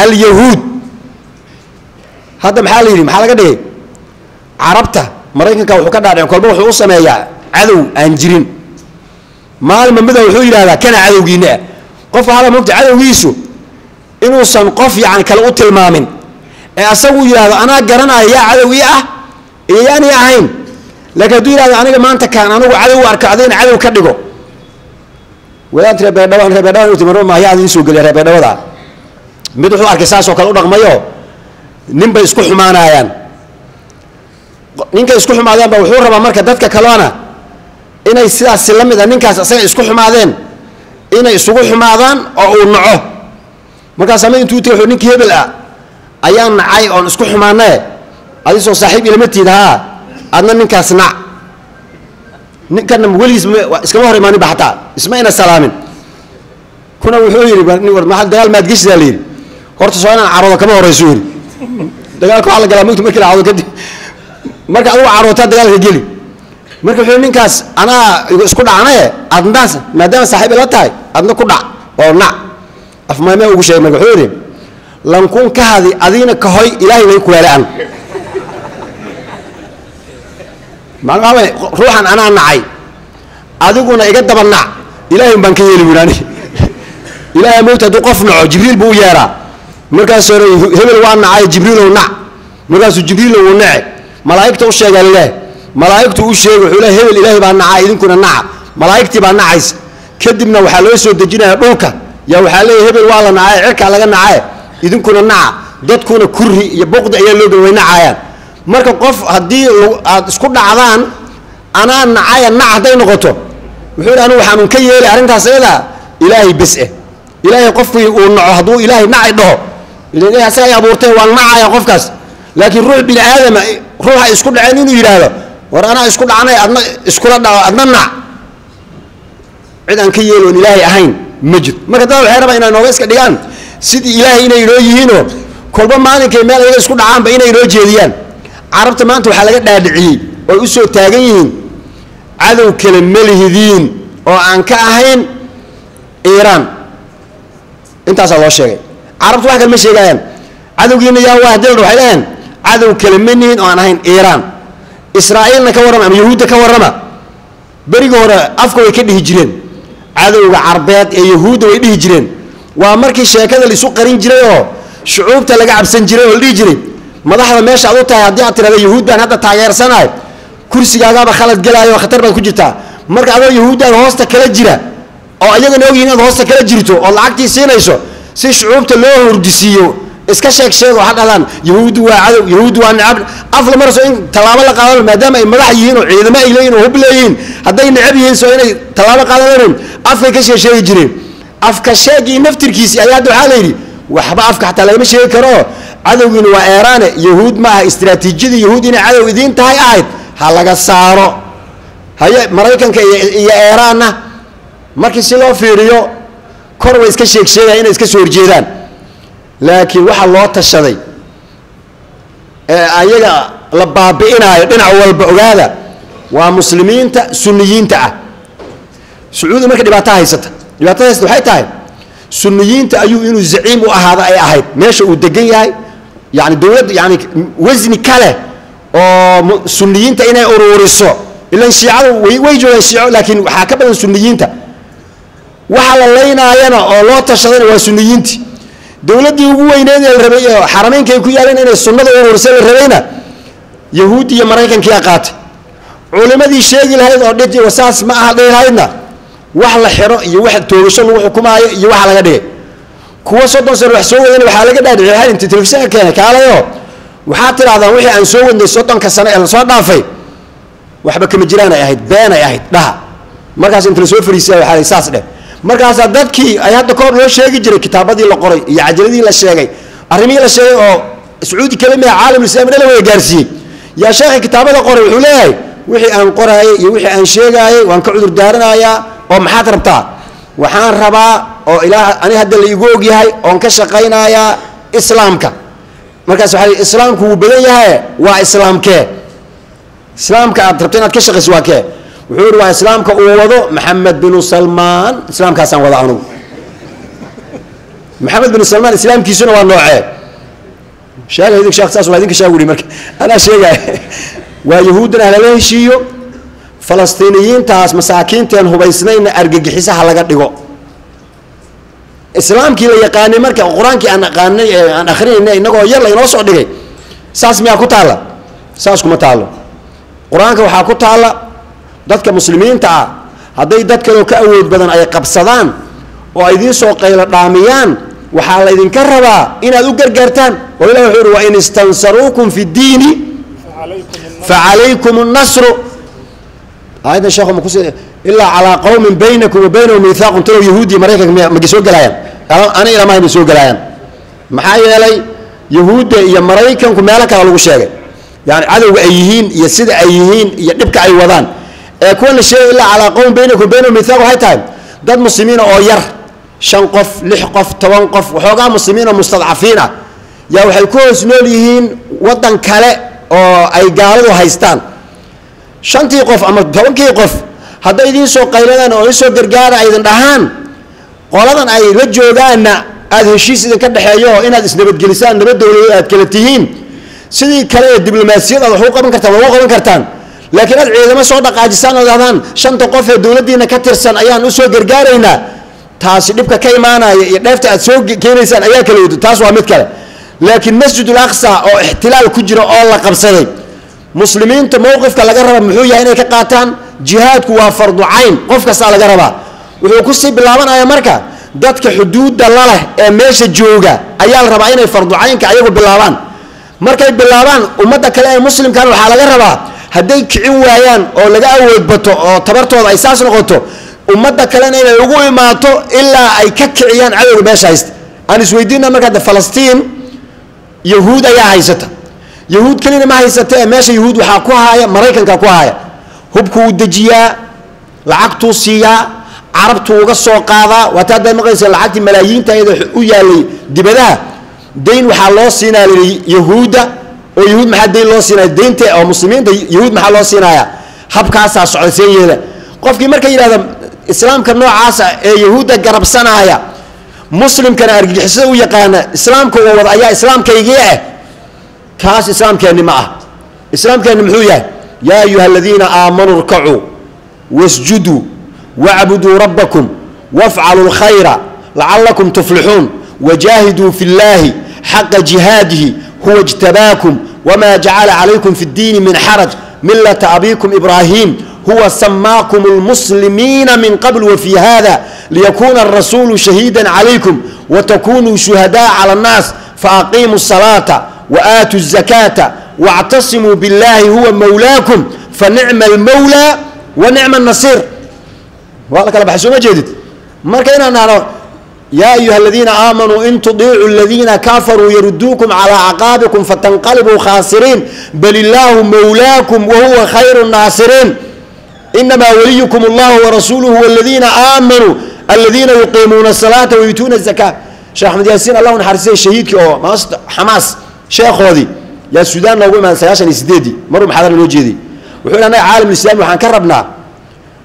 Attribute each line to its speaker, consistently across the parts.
Speaker 1: Alyahuud hadda maxaa la yidhi, maxaa laga dhigay carabta? Maraykanka wuxuu ka dhaadhicin kolba wuxuu u sameeyaa cadow aan jirin. Maalinba mida wuxuu yidhahdaa kana cadowgiina ah. Qofka hadda mogta cadowgiisu inuusan qof yani kale u tilmaamin ee asagu yidhahdo anaa garanaya yaa cadow ii ah iyo yaani ahayn. Laakiin hadduu yidhahdo aniga maanta kaan anigu cadow u arko adayna cadow ka dhigo, wadaad reer Beerdhawa, reer Beerdhawa inuu timiro maayo aad soo geliya reer Beerdhawada. Mid wuxuu arkay saas oo kale u dhaqmayo, nin bay isku xumaanayaan, ninkay isku xumaadeen ba wuxuu rabaa marka dadka kalena inay sidaas la mid ah ninkaas asaga isku xumaadeen inay isugu xumaadaan oo uu naco. Markaas ama intuu tagay wuxuu ninkii hebel ah ayaan nacay oon isku xumaanee, adisoo saaxiib ilama tiid, haa adna ninkaas nac. Ninkana weligiis iskama hor imaanin ba, xataa isma ina salaamin. Kuna wuxuu yidhi war maxaa dagaal maad geshidaa la yidhi, horta soo inaan caroodo kama horeyso yidhi. Dagaalka waxaa la galaa mugta markii la caroodo kadib, marka adigu carootaa dagaalka geli. Marka wuxuu ninkaas anaa isku dhacnaye, adnaas maadaama saaxiib ila tahay adna ku dhac oo nac. Afmaamee ugu sheegay marka wuxuu yidhi lankun ka hadi adigna kahoy ilaahay way kuweele an. Macnaa waxaa waye ruuxan anaa nacay adiguna iga daba nac, ilaahay baan ka yeeli buuri ani. Ilaahay mowta hadduu qof naco Jibriil buu u yeeraa, markaasuu hore hebel waa nacay Jibriilow nac, markaasuu Jibriilow wuu nace. Malaa'igta u sheegaa lilaah, malaa'igtu u sheegay wuxuu leeyahay hebel ilaahay baa nacaa idinkuna naca, malaa'igtii baa nacaysa. Kadibna waxaa loo soo dejinaya dhulka, yaa waxaa leeyahay hebel waa la nacay cirkaa laga nacaye idinkuna naca, dadkuna kurri iyo buqdi ayaa loo gel way nacaayaan. Marka qof haddii aad isku dhacdaan anaa nacaya nac hadday noqoto, wuxuu yidhi anigu waxaanun ka yeelay arrintaas iyada ilaahay bes eh. Ilaahay qofkii uu naco hadduu ilaahay nacay dhaho, ilan ilahay asaga ay abuurtay waan nacaya qofkaas. Laakiin ruux bini aadama ruuxa isku dhaceen inuu yidhaahdo war anaa isku dhacnay adna iskula dhaco adna nac, cid aan ka yeeli oon ilaahay ahayn ma jirto. Marka dad waxay rabaan inay nooga iska dhigaan sidii ilaahay inay inoo yihiinoo kolba maalinkay meel ayaga isku dhacaanba inay inoo jeediyaan. Carabta maanta waxaa laga dhaadhiciyey oy u soo taagan yihiin cadow kale melihidiin oo aan ka ahayn Iiraan. Intaasaa loo sheegay. Carabtu wax kale ma sheegaayaan, cadowgiina yaa waa hadii la dhaho waxay leeyahan cadow kale ma nihin oo aan ahayn Iiraan. Israa'iilna ka warrama ama Yahuudda ka warrama, berigi hore afka way ka dhihi jireen cadowga carbeed ee Yahuudda way dhihi jireen. Waa markii sheekada la isu qarin jiray oo shucuubta laga cabsan jiray oo la dhihi jiray madaxda meesha aad u tahay haddii aad tirahdo Yahuuddaan hadda taageersanahay kursigaagaaba khalad gelaayo oo khatar baad ku jirtaa. Marka adoo Yahuuddaan hoosta kala jira oo ayagana ogyihin inaad hoosta kala jirto oo lacagtii siinayso si shucuubta loo hurdisiiyo iska sheeg sheeg oo ha dhalaan Yahuuddu waa cadow, Yahuuddu waa necab. Af la marayso in tallaabo la qaadan maadaama ay madax yihiin oo ciidamo ay leeyihin oo hub leeyihiin, hadday necab yihiin soo inay tallaabo qaadanaynin afkay ka sheeg sheegi jireen. Afka sheegii naftirkiisii ayaa hadda waxaa la yidhi waxba afka xataa lagama sheegi karo, cadowgiina waa Eeraane, Yahuud ma aha. Istiraatiijiyadii Yahuud inay cadow idiin tahay ahayd ha laga saaro. Haye Maraykanka iyo Eeraanna markii si loo fiiriyo kor way iska sheeg sheegaya inay iska soo horjeedaan, laakiin waxa loo tashaday ee ayaga la baabi'inaayo dhinac walba ogaada waa muslimiinta sunniyiinta ah. Sacuudi marka dhibaato haysata, dhibaatada haysata waxay tahay sunniyiinta ayuu inuu zaciim u ahaado ay ahayd meesha uu degan yahay, yani dowladda yani wasni kale oo sunniyiinta inay uruuriso, ilan shiicadu way joogaan shiico, laakiin waxaa ka badan sunniyiinta. Waxa la laynaayana oo loo tashadayna waa sunniyiintii. Dowladdii ugu weyneed ee la rabay oo xarameynka ay ku yaaleen inay sunnada uruurisay la rabayna Yahuudi iyo Maraykankiyaa qaatay. Culimadii sheegi lahayd oo dhiti wasaas ma aha dhihi lahaydna wax la xiro iyo wax toogasho lagu xukumaayo iyo waxa laga dhigay. Kuwa 30 sano wax soo wadana waxaa laga dhaadhiciyay hal intii telefishinka keenay kaalayo waxaad tidhahdaan wixii aan soo wadnay 30-ka sano ee lasoo dhaafay waxba kama jiraan ay ahayd, been ay ahayd dhaha. Markaas inta lasoo fariisiya waxaa la saas dheh. Markaasaa dadkii ay hadda kahor loo sheegi jiray kitaabadii la qoray iyo cajaladii la sheegay arrimihii la sheegay oo Sacuudi kala miha caalamul islami dhan la wada gaarsiiyey. Yaa sheekha kitaabada qoray wuxuu leeyahay wixii aan qoraayay iyo wixii aan sheegaayay waan ka cudur daaranayaa. Oo maxaad rabtaa? Waxaan rabaa oo ilaah ani hadda la igu og yahay oon ka shaqaynayaa islaamka. Markaas waxaa islaamku wuu badan yahay, waa islaamkee islaamka aad rabto inaad ka shaqayso waa kee? Wuxuu yidhi waa islaamka uu wado Maxamed binu Salmaan, islaamkaasaan wada anugu. Maxamed bin Salmaan islaamkiisuna waa noocee? Sheegay idink sheekh, saas waa idinka sheeg wuri. Marka anaa sheegaya waa yahuuddana halala heshiiyo, falastiiniyiintaas masaakiinteen hubaysnayna argagixisaha laga dhigo. Islaamkii la yaqaanay marka qur-aankii aan aqaanay ee aan akrinayna innagoo yar laynoo soo dhigay, saas miyaa ku taalla? Saas kuma taallo. Qur-aanka waxaa ku taalla dadka muslimiinta ah hadday dad kaloo ka awood badan ay qabsadaan oo ay idiin soo qaylo dhaamiyaan, waxaa la idinka rabaa inaad u gargaartaan. Oo ilah wuxuu yidhi: wain istansaruukum fi ddiini facalaykum الnasru. Aayaddan sheekhu ma kusi ilaa calaa qowmin baynakum wa baynahum miithaaqun. Talow yahuudiya maraykanka miya magi soo gelaayaan? Ana ilamahay ma soo gelaayaan. Maxaa yeelay yahuudda iyo maraykanku meelo kale lagu sheegay, yani cadowga ay yihiin iyo sida ay yihiin iyo dhibka ay wadaan. Ee kuwan la sheegay ilaa calaa qowmin baynakum baynahum miithaaq waxay tahay dad muslimiina oo yar, 5 qof, 6 qof, 10 qof, waxoogaa muslimiin oo mustadcafiin ah yaa waxay ku hoos nool yihiin waddan kale oo ay gaaladu haystaan. 5tii qof ama 10kii qof hadday idiin soo qayladaan oo idiin soo gargaara ay idin dhahaan, qoladan ay la joogaanna aada heshiis idinka dhexeeyo oo inaad isnabadgelisaan, nabad dowladeed aad kala tihiin, sidii kale ee diblomaasiyad aad wax u qaban kartaan waa u qaban kartaan. Laakiin aad ciidamo soo dhaqaajisaan oo dhahdaan 5ta qof ee dowladdiina ka tirsan ayaan usoo gargaaraynaa, taasi dhibka ka imaanaya iyo dheefta aad soo keenaysaan ayaa kala wado. Taas waa mid kale. Laakiin Masjidul Aqsa oo ixtilaal ku jira oo la qabsaday, muslimiinta mowqifka laga raba muxuu yahay inay ka qaataan? Jihaadku waa fardu cayn, qof kastaa laga rabaa. Wuxuu kusii bilaabanaya marka dadka xuduudda laleh ee meesha jooga ayaa la rabaa inay fardu caynka ayagu bilaabaan. Markay bilaabaan ummadda kale ee muslimkana waxaa laga rabaa hadday kicin waayaan oo laga awood bato oo tabartooda ay saas noqoto, ummadda kalena inay ugu imaato ilaa ay ka kiciyaan cadowga meesha haysta. Aan isweydiina marka hadda Falastiin yahuud ayaa haysata. Yahuud kelina ma haysata ee meesha yahuud waxaa ku haaya Maraykanka ku haaya. Hubkuu dejiyaa, lacagtuu siiyaa, carabtuu uga soo qaadaa. Waa taa haddaad maqlaysa lacagtii malaayiinta iyada u yaalay dibadaha dayn waxaa loo siinaya layidhi yahuudda. Oo yahuud maxaa dayn loo siinaya? Daynta oo muslimiinta yahuud maxaa loo siinayaa? Habkaasaa socda seen yeela. Qofkii marka yidhahda islaamka noocaasa ee yahuudda garabsanaaya, muslimkana argagixisada u yaqaana, islaamka oo wada ayaa islaamkaygii ah, kaas islaamkeenni ma ah. Islaamkeenni muxuu yahay? Yaa ayuha aladiina aamanuu irkacuu wasjuduu wacbuduu rabbakum wafcaluu lkhayra lacalakum tuflixuun wajaahiduu fi llaahi xaqa jihaadihi huwa ijtabaakum wma jacala calaykum fi اddiini min xaraj milata abikum ibraahim huwa samaakum اlmuslimiina min qabl wfii hada liyakuna الrasuulu shahiida calaykum watakunuu shuhadaa calى الnaas faaqiimuu الصalaata waaatuu الzakaata wاctasimuu biاllahi huwa mawlaakum fanicma اlmawlى wanicma الnasiir. Waa la kala baxay, soo ma jeedid? Marka inaan nahno yaa ayuha aladiina aamanuu in tudiicuu aladiina kafaruu yaruduukum calaa acqaabikum fatanqalibuu khaasiriin bal illaahu mawlaakum wahuwa khayru nnaasiriin inamaa waliyukum allahu warasuuluhu waladiina aamanuu aladiina yuqiimuuna asalaata wayutuuna azakaa. Sheekh Axmed Yaasiin allah u naxariistay, shahiidkii oo maasta Xamaas sheekhoodii yaa Suudaan noogu imaaday 98-dii, maruu maxaadara noo jeediyey. Wuxuu yidhi: annaga caalamulislaami waxaan ka rabnaa,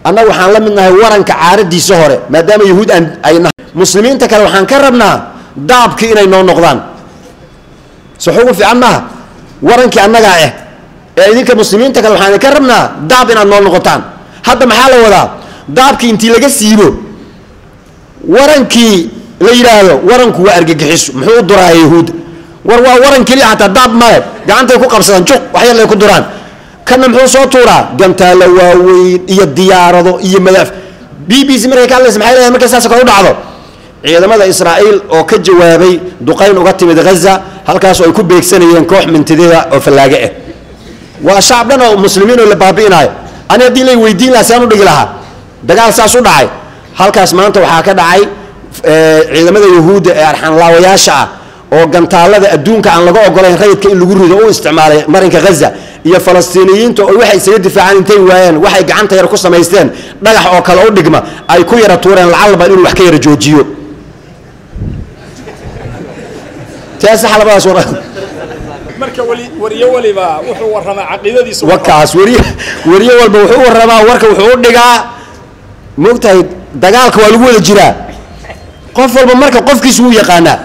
Speaker 1: annaga waxaan la mid nahay waranka caaradiisa hore, maadaama yahuud aan ay nahay, muslimiinta kale waxaan ka rabnaa daabkii inay noo noqdaan. So xugun fiican maaha? Warankii annagaa ah ee idinka muslimiinta kale waxaan idinka rabnaa daab inaad noo noqotaan. Hadda maxaa la wadaa? Daabkii intii laga siibo warankii la yidhaahdo waranku waa argagixiso, muxuu u duraaya yahuudda? War waa waran keliya, xataa daab male, gacantay ku qabsadaan, juq wax yar lay ku duraan. Kana muxuu soo tuuraa? Gantaalo waaweyn iyo diyaarado iyo madaaf. BBC markay ka hadlaysa maxay leedahay? Markay saas kale u dhacdo, ciidamada Israa'iil oo ka jawaabay duqayn uga timid Gaza, halkaas oo ay ku beegsanayeen koox mintidada oo fallaage ah. Waa shacab dhan oo muslimiin oo la baabi'inayo. Ani haddii lay weydiin lahaa saan u dhigi lahaa dagaal saas u dhacay halkaas maanta waxaa ka dhacay, ciidamada yahuudda ee arxanlaawayaasha ah oo gantaalada adduunka aan laga ogolayn rayidka in lagu rido u isticmaalay marinka Gaza, iyo falastiiniyiinta oo waxay isaga difaacaan intay waayeen waxay gacanta yar ku samaysteen dhagax oo kale u dhigma ay ku yara tuureen lacalba inuu wax ka yara joojiyo. Tee saxa labadaas war?
Speaker 2: Marka wali wariyo waliba wuxuu warramaa caqiidadiisa.
Speaker 1: Wakaas wariye, wariye walba wuxuu u warramaa warka wuxuu u dhigaa. Moogtahay dagaalka waa lagu wada jiraa. Qof walba marka qofkiisu wuu yaqaanaa.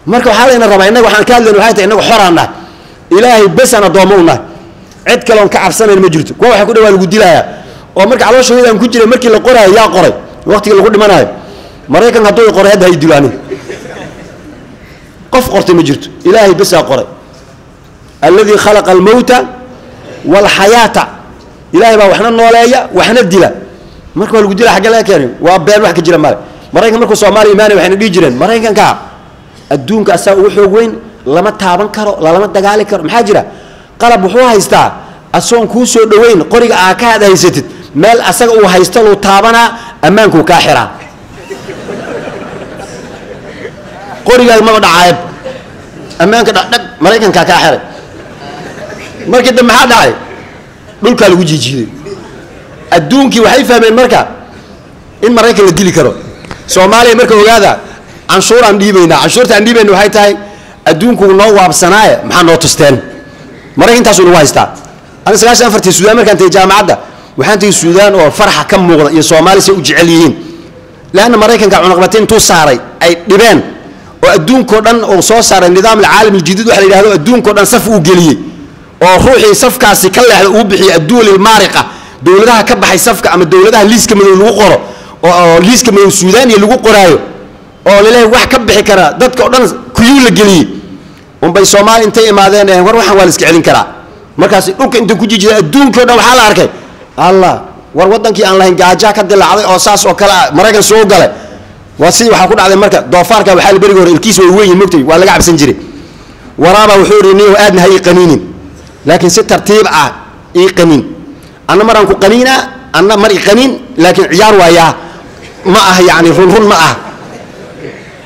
Speaker 1: Marka waxaa layna rabaa innaga waxaan ka hadlayna waxay tahay innaga xoraan nahay, ilaahay besaan addoommo u nahay, cid kale oon ka cabsanayn ma jirto. Kuwa waxay ku dhawaa lagu dilayaa oo marka caloosha hooyadaan ku jiray markii la qoraayo yaa qoray waqtigii lagu dhimanayo Maraykanka hadduu i qoray hadda ha i dilo aniga. Qof qortay ma jirto, ilaahay besaa qoray. Alladii khalaqa almowta walxayaata, ilaahay baa waxna nooleeya waxna dila. Marka waa lagu dila xagge laga keenay, waa been wax ka jira male. Maraykan markuu Soomaaliya imaanay waxayna dhihi jireen Maraykanka adduunka asaa ugu xoog weyn, lama taaban karo, lalama dagaali karo. Maxaa jira? Qalab wuxuu haystaa asoon kuu soo dhoweyn, qoriga aa ka had haysatid meel asaga uu haysto luu taabanaa, ammaankuu kaa xiraa, qorigaaga maba dhacaayb, ammaanka dhagdhag Maraykankaa kaa xiray. Markii dambe maxaa dhacay? Dhulkaa lagu jiijiiday. Adduunkii waxay fahmeen marka in Maraykan la dili karo. Soomaaliya marka ogaada canshuur aan dhiibaynaa, canshuurta aan dhiibayna waxay tahay adduunku noo waabsanaaye maxaa noo tusteen? Maraykan intaasuu nagu haystaa. Ani 94-tii Suudaan markaan tegey jaamacadda, waxaan tegey Suudaan oo farxa ka muuqda iyo Soomaali say u jecel yihiin, leanna Maraykanka cunaqabateyn intuu saaray ay dhibeen oo adduunkao dhan uu soo saaray nidaam alcaalam aljadiid waxa la yidhahdo, adduunkao dhan saf uu geliyey oo ruuxii safkaasi ka leexda uu bixiyey adduwal ilmaariqa, dowladaha ka baxay safka ama dowladaha liiska madow lagu qoro oo liiska madow Suudaan iyo lagu qoraayo oo laleeyahay wax ka bixi kara dadka oo dhan kuyuu la geliyey. Unbay Soomaali intay imaadeen war waxaan waa la iska celin karaa. Markaas dhulka inta ku jijida adduunkao dhan waxaa la arkay allah war waddankii aan lahayn gaajaa ka dilaacday oo saas oo kale ah Maraykan soo galay. Waa sidii waxaa ku dhacday marka doofaarka waxaa la berigi hore ilkiis way weyn yihiin mogtay, waa laga cabsan jiray. Waraabaa wuxuu yidhi niyow aadna ha ii qaniinin, laakiin si tartiib ah ii qaniin, anna maraan ku qaniinaa anna mar ii qaniin, laakiin ciyaar waayaa ma ah, yacni run run ma ah.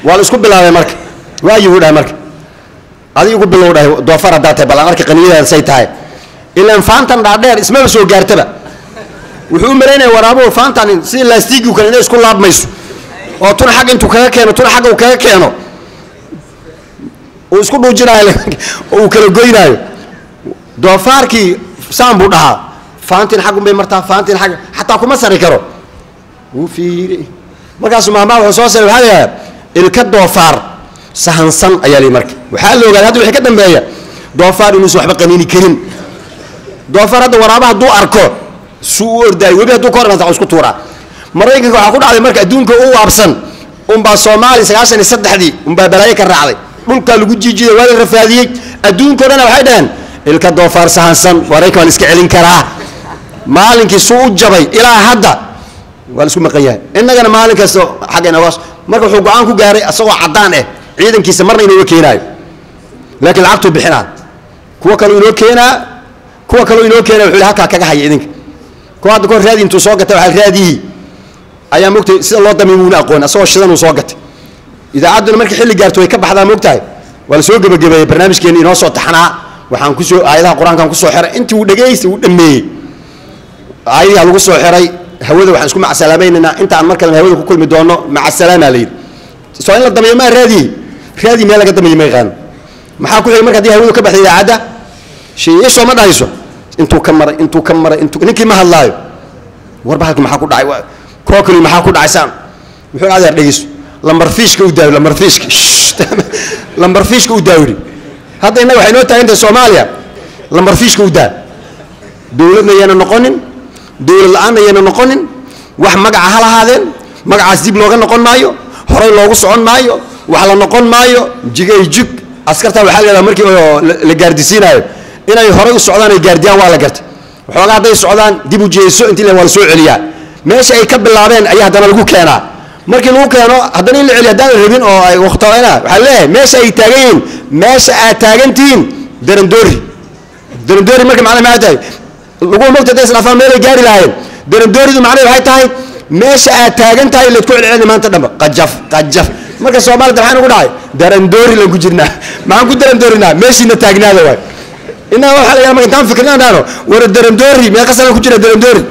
Speaker 1: Waa la isku bilaabay marka, waayuu dhahay marka adi igu bilow dhahay doofaar haddaa tahay bal aan arka qaniinadaada say tahay, ilaan faantan dhaadheer ismaba soo gaartaba. Wuxuu u malaynaya waraabuhu faantan sidii laastiigii kale inay isku laabmayso oo tuna xagga intuu kaga keeno tuna xagga uu kaga keeno uu isku dhuujinaayo oo uu kala goynaayo. Doofaarkii saan buu dhahaa, faantiin xaggun bay martaa, faantiin xagga xataa kuma sari karo. Wuu fiiri markaasuu maahmaah wuxuu soo saray waxaa la yidhahdaa ilka doofaar sahansan ayaa lihi. Marka waxaa la ogaaday hadda wixii ka dambeeya doofaar inuusan waxba qaniini karin. Doofaar hadda waraaba hadduu arko suu u ordaayo, webi hadduu ka hor imaado isku tuuraa. Maraykanka waxaa ku dhacday marka adduunka u waabsan unbaa Soomaaliya 93-dii unbaa balaayo ka raacday, dhulkaa lagu jiijiday, waa la rafaadiyey. Adduunkao dhan waxay dhaheen ilka doofaar sahansan, Maraykan waa la iska celin karaa. Maalinkii suu u jabay ilaa hadda waa la isku maqan yahay. Innagana maalin kasta xaggeena waas. Marka wuxuu go-aan ku gaaray asagoo caddaan eh ciidankiisa marna inooga keenaayo, laakiin lacagtuu bixinaa, kuwa kaleu inoo keenaa, kuwa kaleu inoo keenaa. Wuxuu halkaa kaga haya idinka kuwa hadda kahor raadi intuu soo gatay waxaa raadiyihii ayaa mogtay sida loo damiy wuuna aqoon, asagoo shidan uu soo gatay. Idaacadduna markii xilli gaarto way ka baxdaa mogtahay. Waa la soo gebagabeeyey barnaamijkeeni inoo soo taxnaa, waxaan kusoo aayadaha qur-aankan kusoo xiray intii uu dhegaystay uu dhameeyey aayadihi lagu soo xiray hawada. Waxaan isku macsalaameynaynaa inta aan mar kalena hawada ku kulmi doono, macasalaamaa la yidhi. Soo in la damiyo maa raadiyi raadi meel laga damiyo ma yaqaano. Maxaa ku xigay marka haddii hawadu ka baxday idaacadda shiisoo ma dhahayso intuu ka maray intuu ka maray intuu ninkii ma hadlaayo warba halka maxaa ku dhacay kookali maxaa ku dhacay saan wuxuu adeer dhegeyso lambar fiishka u daawi lambar fiishka lambar fiishka u daawiri. Hadda innaga waxay noo taagan tahay Soomaaliya lambar fiishka u daa, dowladna yayna noqonin, dowlad la-aanna yayna noqonin, wax magaca ha lahaadeen, magacaas dib looga noqon maayo, horay loogu socon maayo, wax la noqon maayo, jigay jig. Askarta waxaa la yidhahdaa markii oo la gaardisiinaayo inay horay u socdaan ay gaardiyaan waa la gartay, waxoogaa hadday socdaan dib u jeeso intii la waa la soo celiyaa, meesha ay ka bilaabeen ayaa haddana lagu keenaa. Markii lagu keeno haddana in la celiyo haddaan la rabin oo ay waqtoena waxaa leeyahay meesha ay taagan yihiin, meesha aad taagan tihiin darandoori darandoori. Marka macnaha maxay tahay lagu mogta hadday isdhaafaan meelay gaari lahaayeen? Darandooridu macnaheed waxay tahay meesha aad taagan tahay laydku celcelini maanta dhanba qajaf qajaf. Marka Soomaalida maxaa nagu dhacay? Darandoori lan ku jirnaa, maxaan ku darandoorinaa? Meeshiina taagnaada waay. Innaga waxaa la yidhaha marka intaan fikirnaan dhahno war darandoori meeqa sana ku jira darandoori,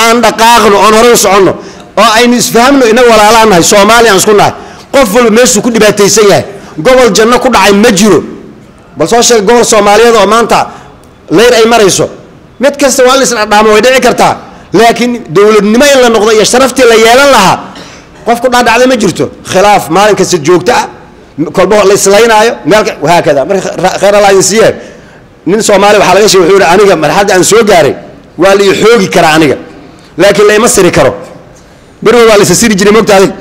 Speaker 1: aan dhaqaaqno oon horay u soconno oo aynu isfahamno. Innaga walaalaan nahay, Soomaaliya aan isku nahay, qof walba meeshuu ku dhibaataysan yahay. Gobol janno ku dhacay ma jiro, bal soo sheeg gobol Soomaaliyeed oo maanta leyr ay marayso. Mid kasta waa la isdhadhaamo way dhici kartaa, laakiin dowladnimo in la noqdo iyo sharaftii la yeelan lahaa Qof ku dhaadhacday ma jirto. Khilaaf maalin kasta joogto ah, kolba la islaynaayo meel, wahaakada. Marka khayr Allah idin siiye. Nin Soomaali waxaa laga sheegay, wuxuu yihi aniga marxaladda aan soo gaaray waa la ii xoogi karaa aniga, laakiin la ima siri karo. Beriba waa la isa siri jiray, mogta adig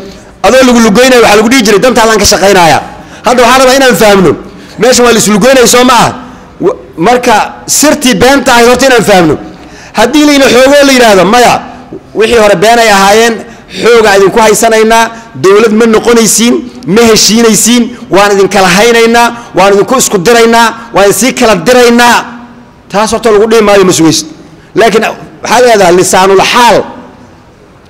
Speaker 1: adoo lagu lugoynayo waxaa lagu dhihi jiray dantaadaan ka shaqaynaaya. Hadda waxaan rabaa inaan fahmno meeshan waa la islugoynaya, soo ma ah? Marka sirtii beenta ahayd horta inaan fahmno. Haddii layna xoogoo la yidhaahdo maya, wixii hore been ay ahaayeen, xoogaa idinku haysanaynaa, dowlad ma noqonaysiin, ma heshiinaysiin, waan idinkala haynaynaa, waan idinku isku diraynaa, waan idinsii kala diraynaa, taas horta lagu dhihi maayo, ma sugaysid. Laakiin waxaa leedaha lisaanul xaal,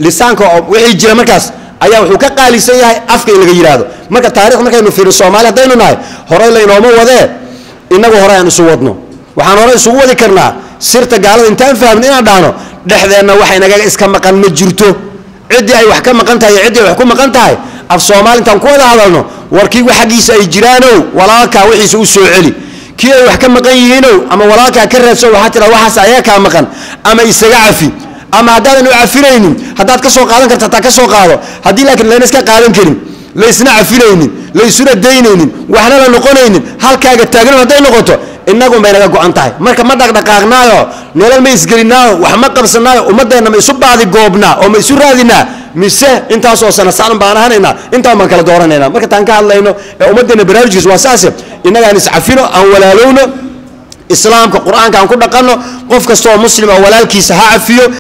Speaker 1: lisaanka oo wixii jira markaas ayaa wuxuu ka qaalisan yahay afka in laga yidhaahdo. Marka taarikh markaynu fiirin, Soomaali haddaynu nahay, horey laynooma wadee, innagu hore aan isu wadno. Waxaan hore isugu wadi karnaa sirta gaalada intaan fahmin inaan dhahno dhexdeenna wax inagaga iska maqan ma jirto. Ciddii ay wax ka maqan tahay iyo ciddii ay wax ku maqan tahay, af Soomaali intaan ku wada hadalno, warkii xaggiisa ay jiraanow, walaalkaa wixiisa u soo celi. Kii ay wax ka maqan yihiinow, ama walaalkaa ka raadso, waxaa tiraa waxaas ayaga kaa maqan, ama isaga cafi, ama haddaadan u cafinaynin haddaad ka soo qaadan karta hataa ka soo qaado. Haddii laakiin layna iska qaadan karin, laysna cafinaynin, laysuna daynaynin, waxna la noqonaynin, halkaaga taagno hadday noqoto, innagun bay naga go'an tahay. Marka ma dhaqdhaqaaqnaayo, nolol ma isgelinaayo, wax ma qabsanaayo, ummaddeenna ma isu baadi goobnaa oo ma isu raadinaa, mise intaasoo sana sacdan baan ahanaynaa? Intaan baan kala dooranaynaa. Marka taan ka hadlayno ee ummaddeenna barnaamijkiis waa saase. Innagaan iscafino, aan walaalowno, islaamka qur-aanka aan ku dhaqanno. Qof kasta oo muslim oo walaalkiisa ha cafiyo.